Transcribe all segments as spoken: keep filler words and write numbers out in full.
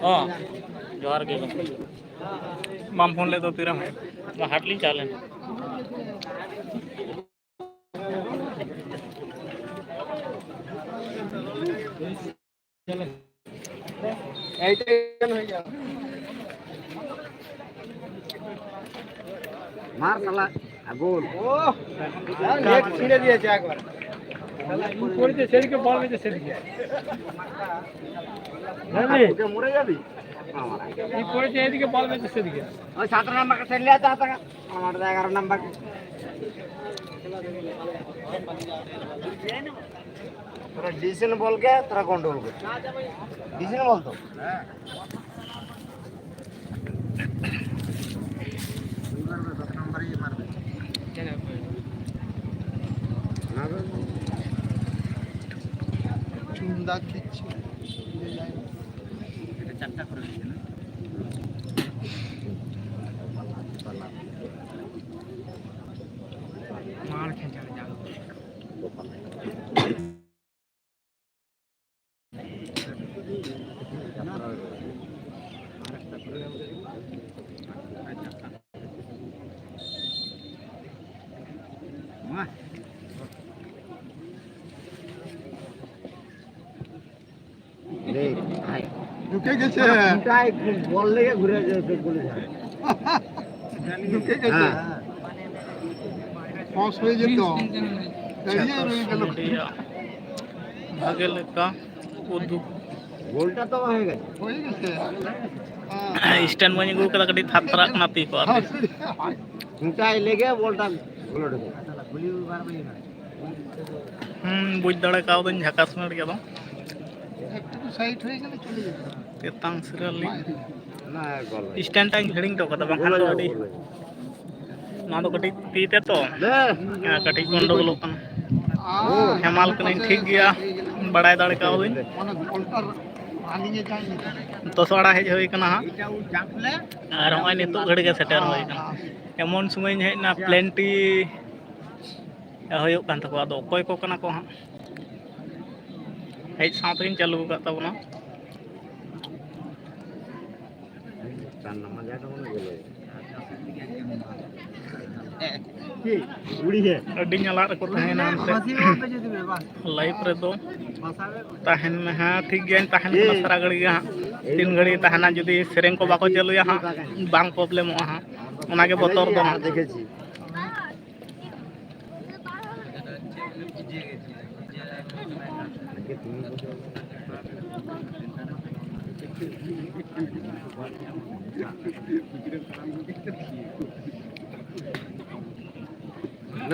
ᱦᱚᱸ, ᱡᱚᱦᱟᱨ ᱜᱮ ᱜᱚᱢᱠᱮ᱾ ᱵᱟᱢ ᱯᱷᱳᱱ ᱞᱮᱫ ᱫᱚ ᱛᱤᱨᱮᱢ ᱦᱮᱡ? ᱦᱟᱴ ᱞᱤᱧ ᱪᱟᱞᱟᱣ ᱞᱮᱱᱟ᱾ মার শালা, আগুন। ও, নেট ছিঁড়ে দিয়েছে একবার। শালা, এই পড়েছে সেদিকে, বল বেঁচে সেদিকে। বুঝলি? ওকে মরে যাবি? এই পড়েছে এদিকে, বল বেঁচে সেদিকে। ওই সাত নম্বরটা ঠেলে আছে, হাতে আমার এগারো নম্বর। তোরা ডিসিশন বল কে, তোরা কন্ট্রোল কর। ডিসিশন বল তো। চুন দাগ দিচ্ছে। এটা চারটা করে দিচ্ছে না? মার খেয়ে যাবে, যাবে। ঢুকে গেছে। কোনটায় বল লেগে ঘুরে যাচ্ছে, বলে যায়। ঢুকে গেছে। হ্যাঁ। ফস হয়ে যেত। দাঁড়িয়ে রয়ে গেল। ᱵᱷᱟᱜᱮ ᱞᱮᱠᱟ ᱩᱫᱩᱜ᱾ ᱜᱳᱞᱴᱟ ᱛᱚ ᱦᱩᱭ ᱜᱮ᱾ ᱦᱩᱭ ᱜᱮ ᱥᱮ᱾ ᱦᱮᱸ᱾ ᱥᱴᱮᱱᱰ ᱵᱟᱹᱧ ᱟᱹᱜᱩ ᱠᱟᱫᱟ, ᱠᱟᱹᱴᱤᱡ ᱛᱷᱟᱨ ᱛᱷᱟᱨᱟᱜ ᱠᱟᱱᱟ ᱛᱤ ᱠᱚ ᱟᱨᱠᱤ᱾ ᱚᱱᱠᱟ ᱞᱮᱜᱮ ᱵᱚᱞᱴᱟ ᱜᱳᱞ ᱩᱰᱩᱠ᱾ ᱦᱩᱸ, ᱵᱩᱡᱽ ᱫᱟᱲᱮ ᱠᱟᱣᱫᱟᱹᱧ ᱡᱷᱟᱠᱟᱥ ᱢᱮ ᱟᱹᱰᱤ ᱟᱫᱚ᱾ ᱮᱠᱴᱩ ᱥᱟᱭᱤᱰ ᱦᱩᱭ ᱠᱟᱱᱟ, ᱪᱚᱞᱮ ᱡᱟᱵᱮ᱾ ᱛᱮᱛᱟᱝ ᱥᱤᱨᱟᱹᱞᱤ᱾ ᱚᱱᱟ ᱜᱳᱞ᱾ ᱥᱴᱮᱱᱰ ᱴᱟᱜ ᱤᱧ ᱦᱤᱲᱤᱧ ᱦᱚᱴᱚ ᱠᱟᱫᱟ, ᱵᱟᱝᱠᱷᱟᱱ ᱫᱚ ᱟᱹᱰᱤ ᱱᱚᱣᱟ ᱫᱚ ᱠᱟᱹᱴᱤᱡ ᱛᱤ ᱛᱮ ᱛᱚ, ᱦᱮᱸ, ᱠᱟᱹᱴᱤᱡ ᱜᱚᱱᱰᱚᱜᱳᱞᱚᱜ ᱠᱟᱱᱟ᱾ ᱦᱮᱢᱟᱞ ᱠᱟᱹᱱᱟᱹᱧ, ᱴᱷᱤᱠ ᱜᱮᱭᱟ, ᱵᱟᱲᱟᱭ ᱫᱟᱲᱮ ᱠᱟᱣᱫᱟᱹᱧ᱾ ᱫᱚᱥ ᱟᱲᱟ ᱦᱮᱡ ᱦᱩᱭ ᱠᱟᱱᱟ ᱦᱟᱸᱜ, ᱟᱨ ᱦᱚᱸᱜᱼᱚᱭ ᱱᱤᱛᱚᱜ ᱜᱷᱟᱹᱲᱤ ᱜᱮ ᱥᱮᱴᱮᱨ ᱦᱩᱭ ᱠᱟᱱᱟ᱾ ᱮᱢᱚᱱ ᱥᱚᱢᱚᱭᱤᱧ ᱦᱮᱡ ᱮᱱᱟ, ᱯᱞᱮᱱᱴᱤ ᱦᱩᱭᱩᱜ ᱠᱟᱱ ᱛᱟᱠᱚᱣᱟ᱾ ᱟᱫᱚ ᱚᱠᱚᱭ ᱠᱚ ᱠᱟᱱᱟ ᱠᱚ ᱦᱟᱸᱜ? ᱦᱮᱡ ᱥᱟᱶ ᱛᱮᱜᱤᱧ ᱪᱟᱹᱞᱩ ᱟᱠᱟᱫ ᱛᱟᱵᱚᱱᱟ᱾ ᱟᱹᱰᱤ ᱧᱟᱞᱟᱜ ᱨᱮᱠᱚ ᱛᱟᱦᱮᱱᱟ ᱮᱱᱛᱮ᱾ ᱞᱟᱭᱤᱯᱷ ᱨᱮᱫᱚ ᱛᱟᱦᱮᱱ ᱢᱮ ᱦᱟᱸᱜ, ᱴᱷᱤᱠ ᱜᱮᱭᱟᱧ ᱛᱟᱦᱮᱱ ᱠᱟᱱᱟ ᱥᱟᱨᱟ ᱜᱷᱟᱹᱲᱤ ᱜᱮ ᱦᱟᱸᱜ᱾ ᱛᱤᱱ ᱜᱷᱟᱹᱲᱤ ᱛᱟᱦᱮᱱᱟ, ᱡᱩᱫᱤ ᱥᱮᱨᱮᱧ ᱠᱚ ᱵᱟᱠᱚ ᱪᱟᱹᱞᱩᱭᱟ ᱦᱟᱸᱜ, ᱵᱟᱝ ᱯᱨᱚᱵᱞᱮᱢᱚᱜᱼᱟ ᱦᱟᱸᱜ᱾ ᱚᱱᱟᱜᱮ ᱵᱚᱛᱚᱨ ᱫᱚ ᱦᱟᱸᱜ᱾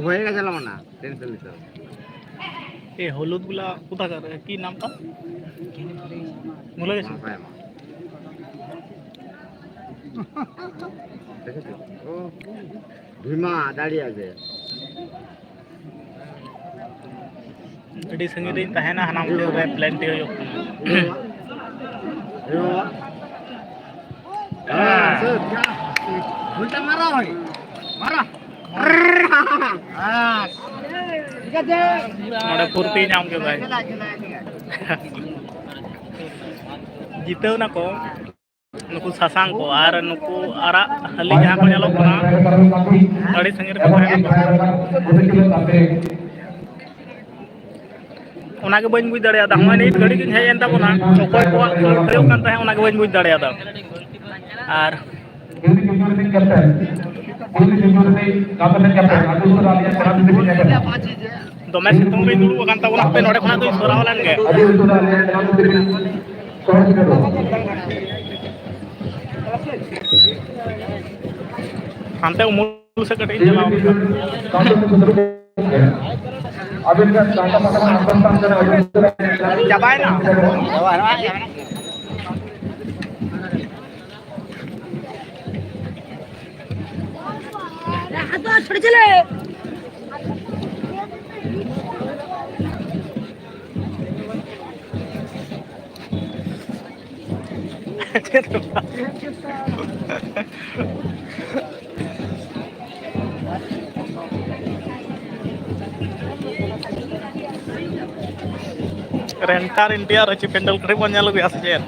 ᱦᱩᱭ ᱜᱮ ᱪᱟᱞᱟᱣ ᱮᱱᱟ, ᱴᱮᱱᱥᱚᱱ ᱱᱤᱛᱚᱜ᱾ এ হলুদ গুলা কোথাকার? কি নামটা? ভুলে গেছি। ও, ভীমা দাঁড়িয়ে আছে। ᱟᱹᱰᱤ ᱥᱟᱺᱜᱤᱧ ᱨᱤᱧ ᱛᱟᱦᱮᱱᱟ, ᱦᱟᱱᱟ ᱢᱩᱪᱟᱹᱫ ᱨᱮ ᱯᱞᱮᱱᱴᱤ ᱦᱩᱭᱩᱜ ᱠᱟᱱᱟ᱾ ᱦᱮᱸ, ᱥᱮ, ᱩᱞᱴᱟ ᱢᱟᱨᱟ ᱵᱷᱟᱭ, ᱢᱟᱨᱟ᱾ ᱦᱮᱸ, ᱴᱷᱤᱠ ᱟᱪᱷᱮ᱾ ᱱᱚᱰᱮ ᱯᱷᱩᱨᱛᱤ ᱧᱟᱢ ᱠᱮᱫᱟᱭ᱾ ᱡᱤᱛᱟᱹᱣ ᱱᱟᱠᱚ᱾ ᱱᱩᱠᱩ ᱥᱟᱥᱟᱝ ᱠᱚ ᱟᱨ ᱱᱩᱠᱩ ᱟᱨᱟᱜ ᱦᱟᱹᱞᱤ ᱡᱟᱦᱟᱸ ᱠᱚ ᱧᱮᱞᱚᱜ ᱠᱟᱱᱟ, ᱟᱹᱰᱤ ᱥᱟᱺᱜᱤᱧ ᱨᱮᱠᱚ ᱛᱟᱦᱮᱸ ᱠᱟᱱᱟ᱾ ᱚᱱᱟᱜᱮ ᱵᱟᱹᱧ ᱵᱩᱡᱽ ᱫᱟᱲᱮᱭᱟᱫᱟ᱾ ᱱᱚᱜᱼᱚᱭ ᱱᱤᱛ ᱜᱷᱟᱹᱲᱤᱡ ᱜᱤᱧ ᱦᱮᱡ ᱮᱱ ᱛᱟᱵᱚᱱᱟ, ᱚᱠᱚᱭ ᱠᱚᱣᱟᱜ ᱠᱷᱮᱞᱳᱰ ᱦᱩᱭᱩᱜ ᱠᱟᱱ ᱛᱟᱦᱮᱸᱫ, ᱚᱱᱟᱜᱮ ᱵᱟᱹᱧ ᱵᱩᱡᱽ ᱫᱟᱲᱮᱭᱟᱫᱟ᱾ ᱟᱨ ᱫᱚᱢᱮ ᱥᱤᱛᱩᱝ ᱨᱤᱧ ᱫᱩᱲᱩᱵ ᱟᱠᱟᱱ ᱛᱟᱵᱚᱱᱟ, ᱦᱟᱯᱮ ᱱᱚᱰᱮ ᱠᱷᱚᱱᱟᱜ ᱫᱚᱧ ᱥᱚᱨᱟᱣ ᱞᱮᱱ ᱜᱮ᱾ ᱦᱟᱱᱛᱮ ᱩᱢᱩᱞ ᱥᱮᱫ ᱠᱟᱹᱴᱤᱡ ᱤᱧ ᱪᱟᱞᱟᱣ ᱞᱮᱱ ᱜᱮ᱾ ᱪᱟᱵᱟᱭᱮᱱᱟ᱾ ᱯᱮᱱᱴᱟᱨ ᱤᱱᱰᱤᱭᱟ ᱨᱮ ᱪᱮᱫ ᱯᱮᱱᱰᱮᱞ ᱠᱟᱹᱴᱤᱡ ᱵᱚᱱ ᱧᱮᱞ ᱟᱹᱜᱩᱭᱟ ᱥᱮ ᱪᱮᱫ?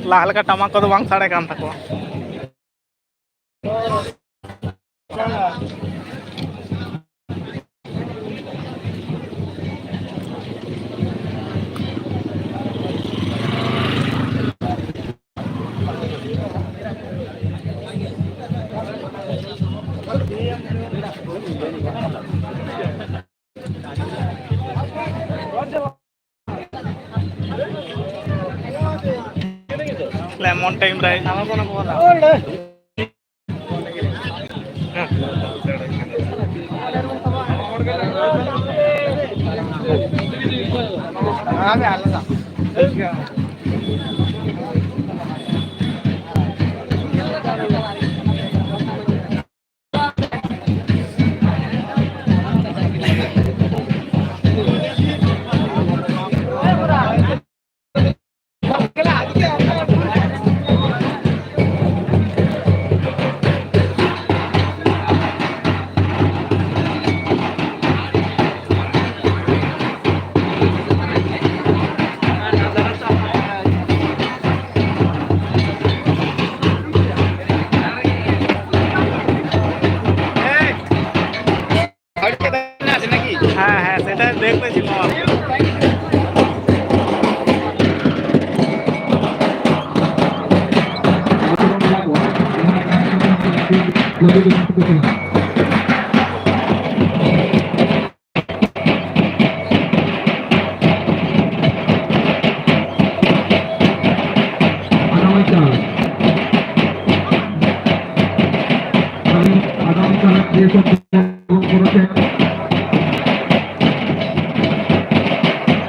ᱞᱟᱦᱟ ᱞᱮᱠᱟ ᱴᱟᱢᱟᱠ ᱠᱚᱫᱚ ᱵᱟᱝ ᱥᱟᱰᱮ ᱠᱟᱱ ᱛᱟᱠᱚᱣᱟ᱾ ᱞᱮᱢᱚᱱ ᱴᱟᱭᱤᱢ ᱨᱮ᱾ হ্যাঁ, হ্যাঁ, সেটা দেখতে ছিল। আগামীকাল, আগামী, আগামীকাল যে সব করেছেন,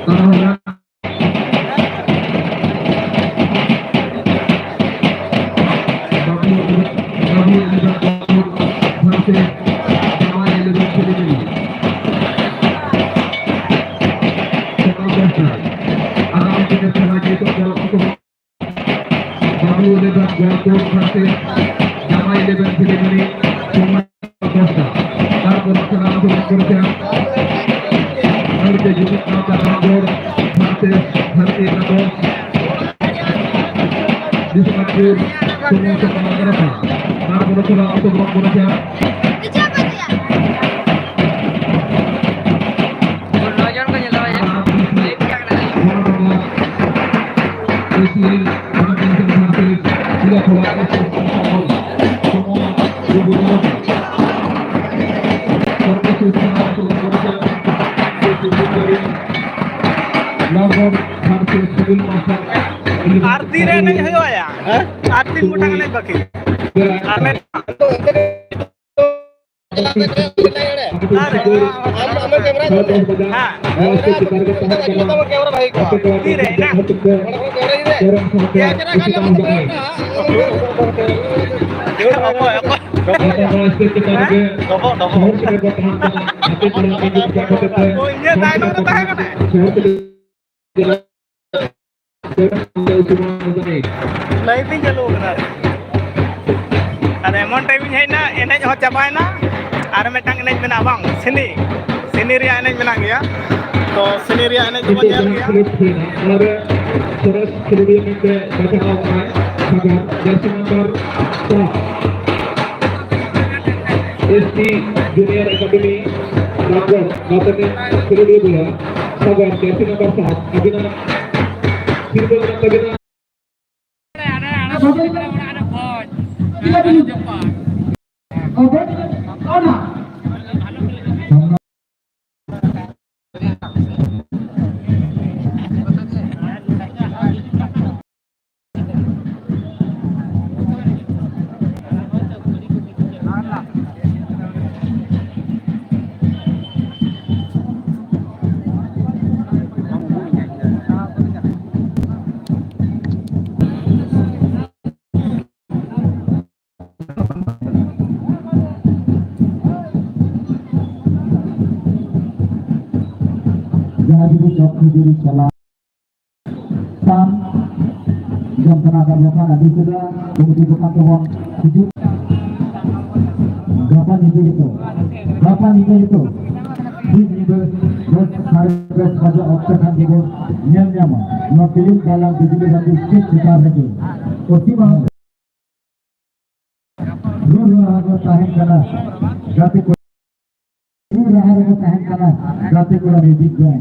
তারা হলেন বাবু, বাবু এলিজাবেথ ভার্সেস জামাই এলিজাবেথ ফিলিমিনি। সকাল দশটায় আগামী দিনের খেলা যে সব দল অংশগ্রহণ বাবু এলিজাবেথ গোয়ালতোড় ভার্সেস জামা ইলেভেন ফিলিমিনি, সোমবার দশটা। তারপর খেলা অংশগ্রহণ করেছেন ᱡᱩᱢᱤᱫ ᱜᱟᱶᱛᱟ ᱨᱟᱢᱜᱚᱲ, ᱵᱷᱟᱨᱚᱛᱤ, ᱵᱷᱟᱨᱚᱛᱤ ᱨᱟᱢᱜᱚᱲ, ᱵᱤᱥᱱᱩᱯᱩᱨ, ᱥᱩᱢᱩᱝ ᱥᱮ ᱠᱚᱢᱚᱞ ᱜᱚᱨᱚᱥᱟ, ᱟᱨ ᱵᱚᱱᱚ ᱠᱷᱚᱞᱟ ᱚᱛᱚ ᱵᱞᱚᱠ ᱜᱚᱨᱚᱥᱟ᱾ ᱱᱚᱭ ᱡᱚᱱ ᱠᱚ ᱧᱮᱞ ᱫᱚᱦᱚᱭᱟ᱾ ᱟᱨ ᱛᱤᱱ ᱨᱮ ᱮᱱᱮᱡ ᱦᱩᱭᱩᱜᱼᱟ ᱭᱟ? ᱦᱮᱸ? ᱟᱨ ᱛᱤᱱ ᱜᱚᱴᱟᱝ ᱮᱱᱮᱡ ᱵᱟᱹᱠᱤ? ᱟᱨ ᱢᱤᱫ ᱟᱢ, ᱟᱢᱟᱜ camera ᱫᱚ ᱦᱮᱸ᱾ ᱛᱤᱨᱮ ᱮᱱᱟᱝ? ᱚᱠᱚᱭ, ᱚᱠᱚᱭ? ᱦᱮᱸ? ᱰᱚᱵᱚᱜ, ᱰᱚᱵᱚᱜ᱾ ᱚ, ᱤᱧᱟᱹᱜ ᱛᱟᱭᱱᱚᱢ ᱨᱮ ᱛᱟᱦᱮᱸ ᱠᱟᱱᱟᱭ᱾ Live ᱤᱧ ᱪᱟᱹᱞᱩ ᱠᱟᱫᱟ᱾ ᱟᱫᱚ ᱮᱢᱚᱱ time ᱤᱧ ᱦᱮᱡ ᱮᱱᱟ, ᱮᱱᱮᱡ ᱦᱚᱸ ᱪᱟᱵᱟᱭᱮᱱᱟ᱾ ᱟᱨ ᱢᱤᱫᱴᱟᱝ ᱮᱱᱮᱡ ᱢᱮᱱᱟᱜᱼᱟ ᱵᱟᱝ, ᱥᱤᱱᱤ, ᱥᱤᱱᱤ ᱨᱮᱭᱟᱜ ᱮᱱᱮᱡ ᱢᱮᱱᱟᱜ ᱜᱮᱭᱟ᱾ ᱛᱚ ᱥᱤᱱᱤ ᱨᱮᱭᱟᱜ ᱮᱱᱮᱡ ᱫᱚᱵᱚᱱ ᱧᱮᱞ ᱜᱮᱭᱟ᱾ ᱱᱚᱣᱟ ᱨᱮ ᱥᱚᱨᱮᱥ ᱠᱷᱮᱞᱳᱰᱤᱭᱟᱹ ᱢᱮᱱᱛᱮ ᱵᱟᱪᱷᱟᱣ ᱟᱠᱟᱱᱟᱭ ᱥᱟᱜᱟᱲ, jersey number ᱥᱟᱛ, S T Junior Academy Ramgarh ᱜᱟᱶᱛᱟ ᱨᱤᱱ ᱠᱷᱮᱞᱳᱰᱤᱭᱟᱹ ᱵᱚᱭᱦᱟ᱾ ᱥᱟᱜᱟᱲ, jersey number ᱥᱟᱛ, ᱟᱹᱵᱤᱱᱟᱜ ᱥᱤᱨᱯᱟᱹ ᱢᱮᱱᱟᱜ ᱛᱟᱹᱵᱤᱱᱟ᱾ ᱡᱟᱦᱟᱸ ᱡᱩᱫᱤ ᱪᱚᱠ ᱠᱷᱟᱹᱡᱟᱹᱲᱤ ᱪᱟᱞᱟᱣ ᱠᱟᱱ ᱡᱚᱢ ᱥᱟᱱᱟ ᱠᱟᱱ ᱵᱟᱠᱷᱟᱱ ᱟᱹᱰᱤ ᱩᱥᱟᱹᱨᱟ ᱠᱚᱢᱤᱴᱤ ᱫᱚᱠᱟᱱ ᱛᱮᱵᱚᱱ ᱦᱤᱡᱩᱜ᱾ ᱜᱟᱯᱟ ᱧᱤᱫᱟᱹ ᱜᱮᱛᱚ, ᱜᱟᱯᱟ ᱧᱤᱫᱟᱹ ᱜᱮᱛᱚ, ᱴᱷᱤᱠ ᱧᱤᱫᱟᱹ᱾ ᱥᱟᱲᱮ ᱫᱚᱥ ᱵᱟᱡᱮ ᱚᱠᱛᱚ ᱠᱷᱟᱱ ᱜᱮᱵᱚᱱ ᱧᱮᱞ ᱧᱟᱢᱟ ᱱᱚᱣᱟ ᱯᱤᱞᱤᱢ ᱰᱟᱭᱞᱚᱜ ᱵᱤᱡᱽᱞᱤ ᱵᱟᱹᱛᱤ ᱥᱴᱮᱡᱽ ᱪᱮᱛᱟᱱ ᱨᱮᱜᱮ᱾ ᱯᱚᱥᱪᱤᱢ ᱵᱟᱝᱞᱟ ᱨᱩ ᱨᱟᱦᱟ ᱨᱮ ᱛᱟᱦᱮᱱ ᱠᱟᱱᱟ ᱜᱟᱛᱮ ᱠᱚᱲᱟ, ᱨᱩ ᱨᱟᱦᱟ ᱨᱮᱠᱚ ᱛᱟᱦᱮᱱ ᱠᱟᱱᱟ ᱜᱟᱛᱮ ᱠᱚᱲᱟ ᱨᱤᱫᱤᱠ ᱜᱟᱭ᱾